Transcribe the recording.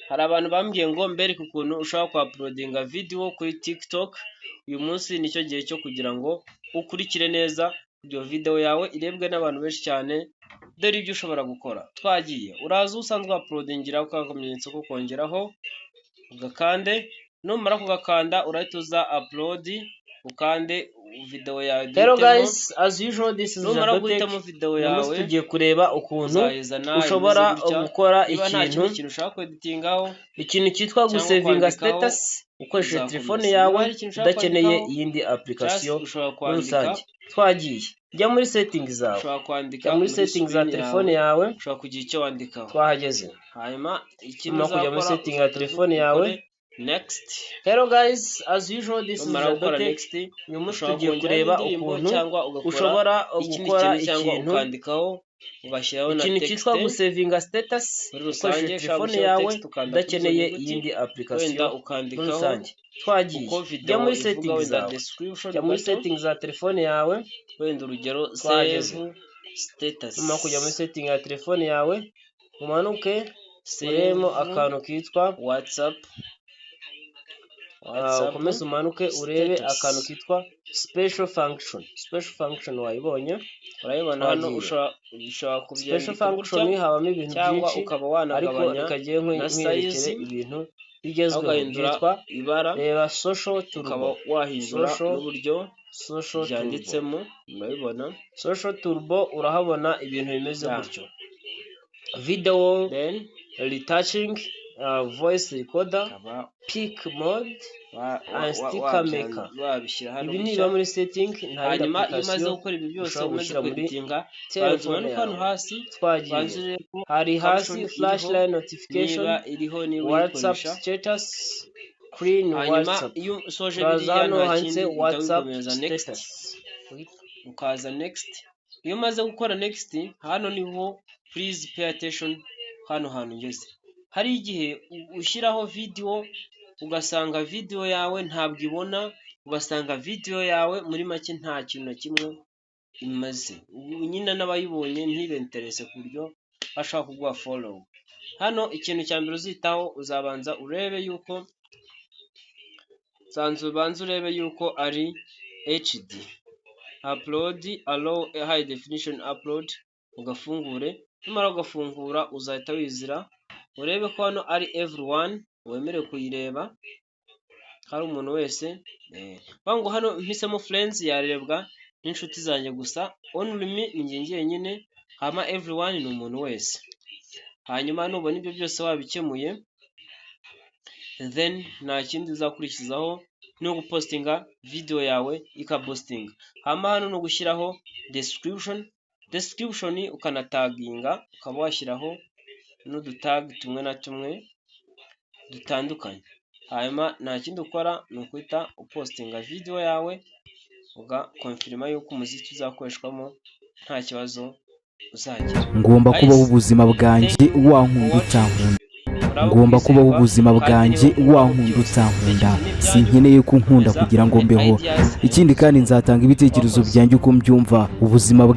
Hari abantu bambwiye ngo mbereke ukuntu ushobora kuuploadinga video kuri TikTok. Uyu munsi nicyo gihe cyo kugira ngo ukurikire neza, iyo video yawe irebwe n'abantu benshi cyane. Dore ibyo ushobora gukora. Twagiye. Uraza usanzwe uploadingira, ka kamenyetso ko kongeraho ugakande. Numara kugakanda, urahita uza upload, ukande video yawe. Hello guys, as usual this is Numara Jado Tech. guhitamo video Uyu munsi yawe, tugiye kureba ukuntu uzayizana ushobora imeze gutya. gukora Niba nta ikintu kindi kintu ushaka kweditingaho ikintu cyitwa cyangwa gusevinga kwandikaho, status ukoresheje uzakomeza. telefone Niba yawe hari ikintu ushaka udakeneye kwandikaho, iyindi application just ushobora muri kwandika rusange. Twagiye. Jya muri setting zawe. Ushobora kwandika Jya muri muri setting za screen telefone yawe, yawe. ushobora kugira icyo wandikaho. Twahageze. Hanyuma ikintu Nyuma kujya muri uzakora, setting ya uzahita telefone yawe. ukore next. Hello guys, as usual this is Numara Jado gukora Tech. next, Uyu munsi ushobora tugiye kongeraho kureba indirimbo ukuntu cyangwa ugakora ushobora ikindi gukora kintu cyangwa ikintu ukandikaho, ugashyiraho na ikintu text. cyitwa gusevinga status Muri rusange, ukoresheje ushobora telefone gushyiraho yawe text, ukanda kuri izo udakeneye nyuguti, iyindi application wenda muri ukandikaho rusange. Twagiye. uko Jya video muri ivuga, setting wenda zawe. description Jya muri gato, setting za telefone yawe. wenda urugero Twahageze. save status. Nyuma kujya muri setting ya telefone yawe, umanuke urebemo Save akantu kitwa WhatsApp, WhatsApp ukomeze umanuke urebe status. akantu kitwa special function. Special function wayibonye? Urayibona hano. Twagiye. Ushobora Special kubyandika function gutya habamo ibintu cyangwa byinshi, ukaba ariko wanagabanya reka ngiye na nkwerekere size, ibintu bigezweho ugahindura byitwa, ibara, reba, social ukaba turbo. wahindura Social n'uburyo social turbo. byanditsemo, murabibona. Social turbo, urahabona ibintu bimeze gutyo: video Then retouching, voice recorder, ukaba peek mode and sticker maker. wabishyira hano Ibi gutya. niba muri setting, nta yindi Hanyuma iyo umaze application gukora ibi byose, ushobora umaze gushyira muri kweditinga, banza telefone umanuke hano yawe. hasi, Twagiye. banza urebe ko Hari hasi caption flashlight, iriho, notification, niba iriho, niba WhatsApp uyikoresha. status, clean Hanyuma WhatsApp. iyo usoje Uraza biriya, hano nta handitse kindi, uhita WhatsApp wikomereza next. status. Ukaza next. Iyo umaze gukora next, hano niho, please pay attention, hano hantu ngeze, hari igihe ushyiraho video ugasanga video yawe ntabwo ibona, ugasanga video yawe muri make nta kintu na kimwe imaze. Ubu nyine n'abayibonye ntibenterese ku buryo bashobora kuguha follow. Hano ikintu cya mbere uzitaho, uzabanza urebe yuko, ubanza ubanze urebe yuko ari HD upload, allow high definition upload, ugafungure. Numara ugafungura, uzahita wizira urebe ko hano ari everyone wemerewe kuyireba, hari umuntu wese. Bavuga ngo hano mpisemo friends, yarebwa n'inshuti zanjye gusa, only me ni njye njyenyine, hama everyone ni umuntu wese. Hanyuma nubona ibyo byose wabikemuye, then nta kindi uzakurikizaho, ni ugupostinga video yawe ikapostinga. Hama hano ni ugushyiraho description. Description ukanataginga, ukaba washyiraho n'udutag tumwe na tumwe dutandukanye. Hanyuma nta kindi ukora, ni uguhita upostinga video yawe, ugakonfirima yuko umuziki uzakoreshwamo nta kibazo uzagira. Ngomba kubaho ubuzima bwanjye, wankunda utankunda. Ngomba kubaho ubuzima bwanjye, wankunda utankunda. Sinkeneye ko unkunda kugira ngo mbeho. Ikindi kandi, nzatanga ibitekerezo byanjye uko mbyumva ubuzima.